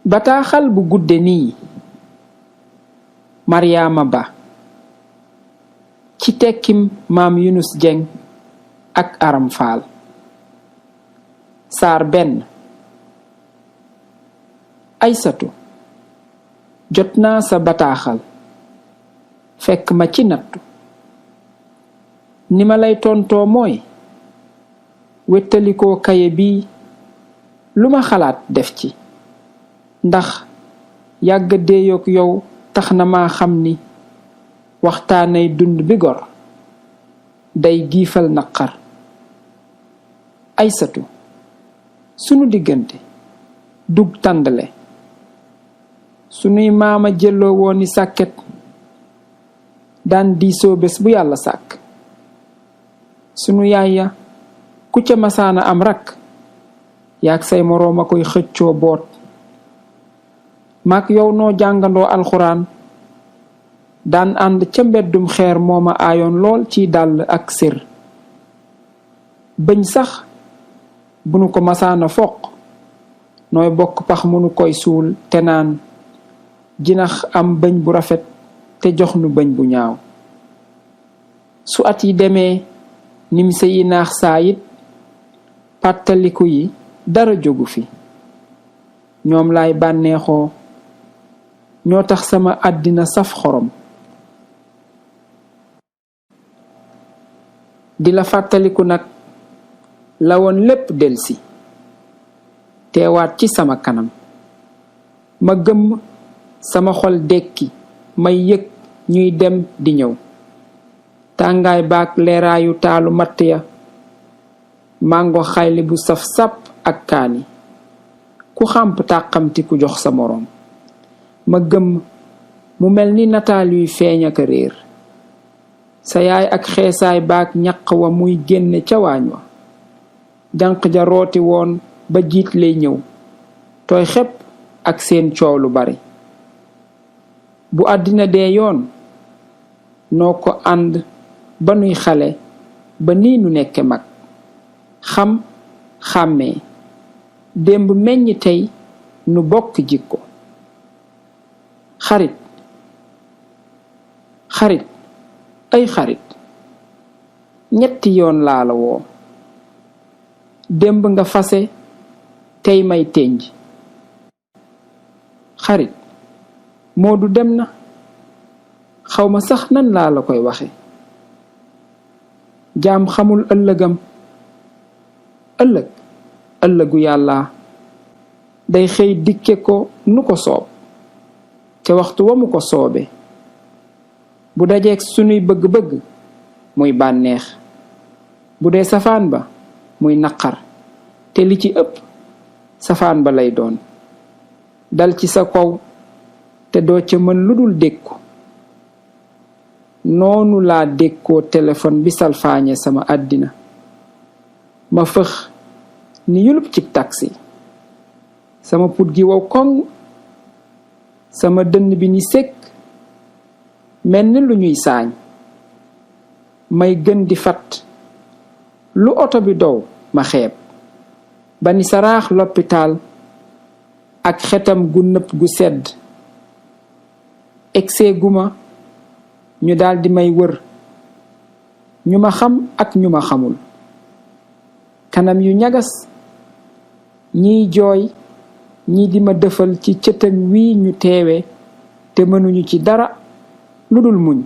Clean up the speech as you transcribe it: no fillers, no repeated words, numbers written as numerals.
bataaxal bu gudde nii Mariama Ba ci tekkim maam Yunus Jeng ak Aram Faal saar benn Aysatu jot naa sa bataaxal fekk ma ci nattu ni ma lay tontoo mooy wettalikoo kaye bii lu ma xalaat def ci ndax yàgga deeyoog yow tax na ma xam ni waxtaanay dund bi gor day giifal naqar Aysatu sunu diggante dug tàndale sunuy maama jëlloo wooni sàkket daan diisoo bés bu yàlla sàkk sunu yaaya ku ca masaana am rakk yaag say moroom a koy xëccoo boot maak yow noo jàngandoo alxuraan daan ànd ca mbeddum xeer mooma aayoon lool ci dàll ak sër bëñ sax bu nu ko masaana foq nooy bokk pax mu nu koy suul te naan jinax am bëñ bu rafet te jox nu bëñ bu ñaaw su at yi demee nimse yi naax saa it pàttaliku yi dara jógu fi ñoom laay bànneexoo ñoo tax sama àddina saf xorom di la fàttaliku nag la woon lépp delsi teewaat ci sama kanam ma gëmm sama xol dekki may yëg ñuy dem di ñëw tàngaay baak leeraayu taalu matt ya màngo xayli bu saf sàpp ak kaani ku xàmp tàqamti ku jox sa moroom ma gëmm mu mel ni nataal yuy feeñ ak réer sa yaay ak xeesaay baak ñaq wa muy génne ca waañ wa janq ja rooti woon ba jiit lay ñëw tooy xepp ak seen coow lu bari bu àddina dee yoon noo ko ànd ba nuy xale ba nii nu nekke mag xam xàmmee démb meññ tey nu bokk jikko xarit ay xarit ñetti yoon laa la woo démb nga fase tey may tenj xarit Moodu dem na xawma sax nan laa la koy waxe jaam xamul ëllëgam ëllëgu yàlla day xëy dikke ko nu ko soob te waxtu wa mu ko soobe bu dajeek sunuy bëgg-bëgg muy bànneex bu dee safaan ba muy naqar te li ci ëpp safaan ba lay doon dal ci sa kaw te doo ca mën lu dul dékku noonu laa dékkoo téléphone bi salfaañe sama àddina ma fëx ni yulub ci taksi sama put gi wow koŋ sama dënn bi ni sekk mel ni lu ñuy saañ may gën di fat lu oto bi dow ma xeeb ba ni saraax loppitaal ak xetam gu nëpp gu sedd egsee guma ñu daldi may wër ñu ma xam ak ñu ma xamul kanam yu ñagas ñiy jooy ñii di ma dëfal ci cëtëng wii ñu teewe te mënuñu ci dara lu dul muñ